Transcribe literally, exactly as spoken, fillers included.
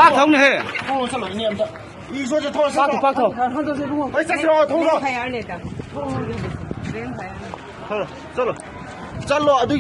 Pak thong ne he. Pak thong, pak thong. Chalo, chalo. Chalo, adu.